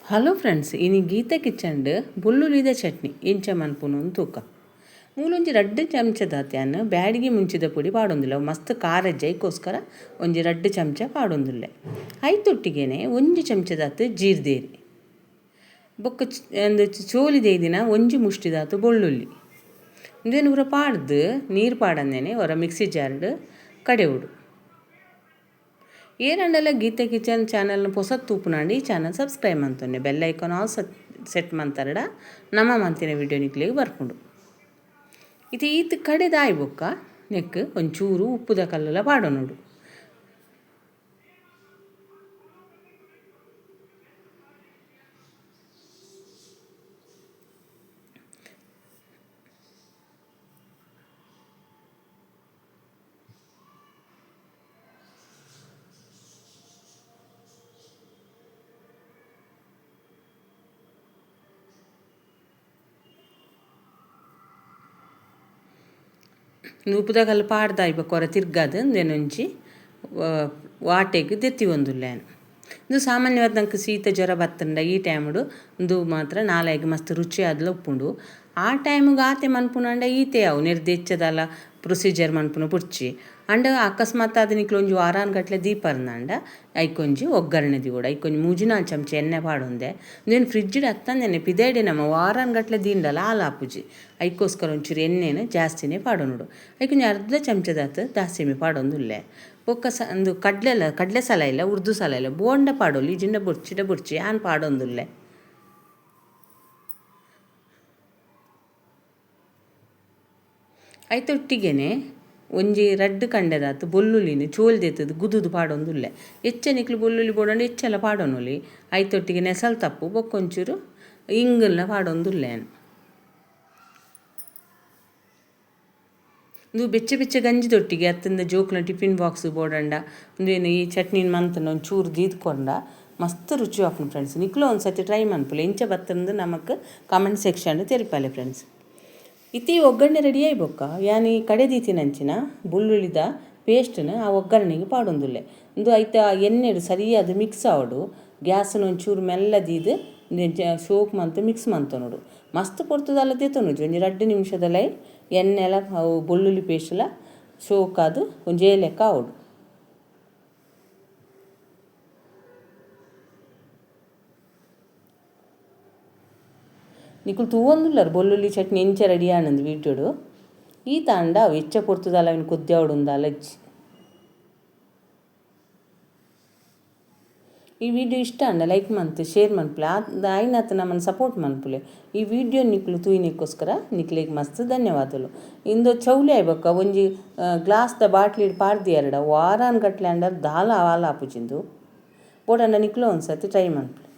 Hello friends, ಇನಿ ಗೀತಾ ಕಿಚನ್ಡ್ ಬೊಲ್ಲುಲಿದ ಚಟ್ನಿ ಎಂಚ ಮನ್ಪುನು ತೂಕ. ಮೂಲೊಂಜಿ ರಡ್ಡ್ ಚಮಚ ದಾತ್ಯಾನ್ ಬ್ಯಾಡಿಗೆ ಮುಂಚಿದ ಪೊಡಿ ಪಾಡೊಂದುಲ್ಲೆ. ಅವು ಮಸ್ತ್ ಖಾರ ಐಕೋಸ್ಕರ ಒಂಜಿ ರಡ್ಡ್ ಚಮಚ ಪಾಡೊಂದುಲ್ಲೆ. ಐತೊಟ್ಟಿಗೆನೆ ಒಂಜಿ ಚಮಚದಾತ್ ಜೀರ್ದೇರಿ ಬೊಕ್ಕ ಚೋಲಿ ದೇದಿನ ಒಂಜಿ ಮುಷ್ಟಿದಾತ್ ಬೊಳ್ಳುಳ್ಳಿ ಉಂದೆನ್ ಪೂರ ಪಾಡ್ದ್ ನೀರು ಪಾಡಂದೇನೆ ಒರ ಮಿಕ್ಸಿ ಜಾರ್ಡ್ ಕಡೆವೊಡು. ಏರಂಡಲ ಗೀತಾ ಕಿಚನ್ ಚಾನೆಲ್ನ ಪೊಸತ್ ತೂಪುನಾಂಡ ಈ ಚಾನಲ್ ಸಬ್ಸ್ಕ್ರೈಬ್ ಮಂತೊನ್ನೆ, ಬೆಲ್ ಐಕಾನ್ ಆಲ್ ಸೆಟ್ ಮಂತರಡ ನಮ ಮಂತಿನ ವಿಡಿಯೋ ನಿಕ್ಲೆಗ್ ಬರ್ಪುಂಡು. ಇತ್ತೆ ಈತ್ ಕಡೆದಾಯಿ ಬೊಕ್ಕ ನೆಕ್ಕ್ ಒಂಚೂರು ಉಪ್ಪುದ ಕಲ್ಲುಲ ಪಾಡೊನೊಡು. ಉಪ್ಪುದ ಕಲ್ಲು ಪಾಡ್ದಾಯಿ ಬೊಕ್ಕ ಒರ ತಿರ್ಗಾದ್ ಉಂದೆನೊಂಜಿ ವಾಟೆಗ್ ದೆತ್ತಿ ಒಂದುಲ್ಲೆ. ಉಂದು ಸಾಮಾನ್ಯವಾದ್ ನಂಕ್ ಶೀತ ಜ್ವರ ಬತ್ತುಂಡ ಈ ಟೈಮುಡು ಉಂದು ಮಾತ್ರ ನಾಲಾಯಿಗ್ ಮಸ್ತ್ ರುಚಿ ಆದ್ಲ ಉಪ್ಪುಂಡು. ಆ ಟೈಮುಗು ಆತೆ ಮನ್ಪುನಾಂಡ ಈತೆ ಅವು ನೆರ್ದ್ ಎಚ್ಚದಾಲ ಪ್ರೊಸೀಜರ್ ಮನ್ಪುನ ಬೊಡ್ಚಿ. ಆಂಡ ಅಕಸ್ಮಾತ್ ಆದ್ ನಿಕ್ಲ್ ಒಂಜಿ ವಾರಾನ್ ಗಟ್ಲೆ ದೀಪರ್ಂದಾಂಡ ಐಕೊಂಜಿ ಒಗ್ಗರಣೆ ದೀವೊಡು. ಐಕೊಂಜಿ ಮೂಜಿ ನಾಲ್ ಚಮಚ ಎಣ್ಣೆ ಪಾಡೊಂದೆ. ಉಂದೆನ್ ಫ್ರಿಡ್ಜ್ಡ್ ಅತ್ತಂದೆನೆ ಪಿದಯ್ಡೆ ನಮ ವಾರಾನ್ ಗಟ್ಲೆ ದೀಂಡಲ ಆಲಾಪುಜಿ. ಐಕೋಸ್ಕರ ಒಂಚೂರು ಎಣ್ಣೆನ್ ಜಾಸ್ತಿನೇ ಪಾಡೊನೊಡು. ಐಕೊಂಜಿ ಅರ್ಧ ಚಮಚದಾತ್ ದಾಸಿಮೆ ಪಾಡೊಂದುಲ್ಲೆ. ಬೊಕ್ಕ ಉಂದು ಕಡ್ಲೆಲ ಕಡ್ಲೆ ಸಲಾಯಿಲ ಉರ್ದು ಸಲಾಯಿಲ ಬೋಂಡ ಪಾಡೊಲಿ, ಇಜಿಂಡ ಬೊಡ್ಚಿಡ ಬೊಡ್ಚಿ ಆನ್ ಪಾಡೊಂದುಲ್ಲೆ. ಐತೊಟ್ಟಿಗೆನೆ ಒಂಜಿ ರಡ್ಡ್ ಕಂಡೆದಾತ್ ಬೊಲ್ಲುಲಿನ್ ಚೋಲಿ ದೆತ್ತುದು ಗುದುದು ಪಾಡೊಂದುಲ್ಲೆ. ಎಚ್ಚ ನಿಕ್ಲು ಬೊಲ್ಲುಲಿ ಬೋಡಂಡ ಎಚ್ಚಲ ಪಾಡೊನೊಲಿ. ಐತೊಟ್ಟಿಗೆ ನೆಸಲ್ ತಪ್ಪು ಬೊಕ್ಕ ಒಂಚೂರು ಇಂಗುಲ್ನ ಪಾಡೊಂದುಲ್ಲೆ. ಉಂದು ಬೆಚ್ಚ ಬೆಚ್ಚ ಗಂಜಿದೊಟ್ಟಿಗೆ ಅತ್ತಂದ ಜೋಕ್ಲೆನ ಟಿಫಿನ್ ಬಾಕ್ಸ್ ಬೋಡಂಡ ಉಂದೇನು ಈ ಚಟ್ನಿನ್ ಮಂತ್ಂಡ ಒಂಚೂರು ದೀದ್ ಕೊರ್ಂಡ ಮಸ್ತ್ ರುಚಿ ಆಪುಂಡು ಫ್ರೆಂಡ್ಸ್. ನಿಕ್ಲು ಒಂದ್ಸತಿ ಟ್ರೈ ಮನ್ಪುಲೆ. ಇಂಚ ಬತ್ತಂದು ನಮಕ್ ಕಾಮೆಂಟ್ ಸೆಕ್ಷನ್ ತೆರಿಪಾಲೆ ಫ್ರೆಂಡ್ಸ್. ಇತ್ತೆ ಈ ಒಗ್ಗರಣೆ ರೆಡಿ ಆಯಿ ಬೊಕ್ಕ ಯಾನ್ ಈ ಕಡೆ ದೀತಿನಂಚಿನ ಬೊಳ್ಳುಳ್ಳಿದ ಪೇಸ್ಟ್ನ್ ಆ ಒಗ್ಗರಣೆಗೆ ಪಾಡೊಂದುಲ್ಲೆ. ಉಂದು ಐತ ಎಣ್ಣೆಡ್ ಸರಿಯಾದ್ ಮಿಕ್ಸ್ ಆವೊಡು. ಗ್ಯಾಸ್ನ್ ಒಂಚೂರು ಮೆಲ್ಲ ದೀದ್ ಉಂದೆನ್ ಶೋಕ್ ಮಂತ್ ಮಿಕ್ಸ್ ಮಂತೊನೊಡು. ಮಸ್ತ್ ಪೊರ್ತುದಾಲ ದೆತೊನುಜಿ, ಒಂಜಿ ರಡ್ಡ್ ನಿಮಿಷದಲೈ ಎಣ್ಣೆಲ ಅವು ಬೊಳ್ಳುಳ್ಳಿ ಪೇಸ್ಟ್ಲ ಶೋಕಾದ್ ಒಂಜೇ ಲೆಕ್ಕ ಆವೊಡು. ನಿಕುಲು ತೂವೊಂದುಲ್ಲರ್ ಬೊಳ್ಳುಳ್ಳಿ ಚಟ್ನಿ ಎಂಚ ರೆಡಿ ಆಂಡ್ ವೀಡಿಯೋಡು. ಈ ತಾಂಡ ಅವು ಎಚ್ಚ ಪೊರ್ತುದಾಲ ಅವೆನ್ ಕೊದ್ಯಾವೊಡು ಉಂದಾಲ ಇಜ್ಜಿ. ಈ ವಿಡಿಯೋ ಇಷ್ಟ ಆಂಡ ಲೈಕ್ ಮಂತ್ ಶೇರ್ ಮನ್ಪುಲೆ, ಆಯಿನಾತ್ ನಮನ್ ಸಪೋರ್ಟ್ ಮನ್ಪುಲೆ. ಈ ವಿಡಿಯೋ ನಿಕ್ಲು ತೂಯಿನೆಕ್ಕೋಸ್ಕರ ನಿಕ್ಲೆಗ್ ಮಸ್ತ್ ಧನ್ಯವಾದಲು. ಇಂದು ಚೌಲಿ ಆಯಿ ಬೊಕ್ಕ ಒಂಜಿ ಗ್ಲಾಸ್ದ ಬಾಟ್ಲಿಡ್ ಪಾಡ್ದಿಯರ್ಡ ವಾರಾನ್ ಗಟ್ಲೆ ಆಂಡ ದಾಲ ಆಲಾಪುಜಿಂದು. ಬೋಡಂಡ ನಿಕ್ಲು ಒಂದ್ಸತಿ ಟ್ರೈ ಮನ್ಪುಲೆ.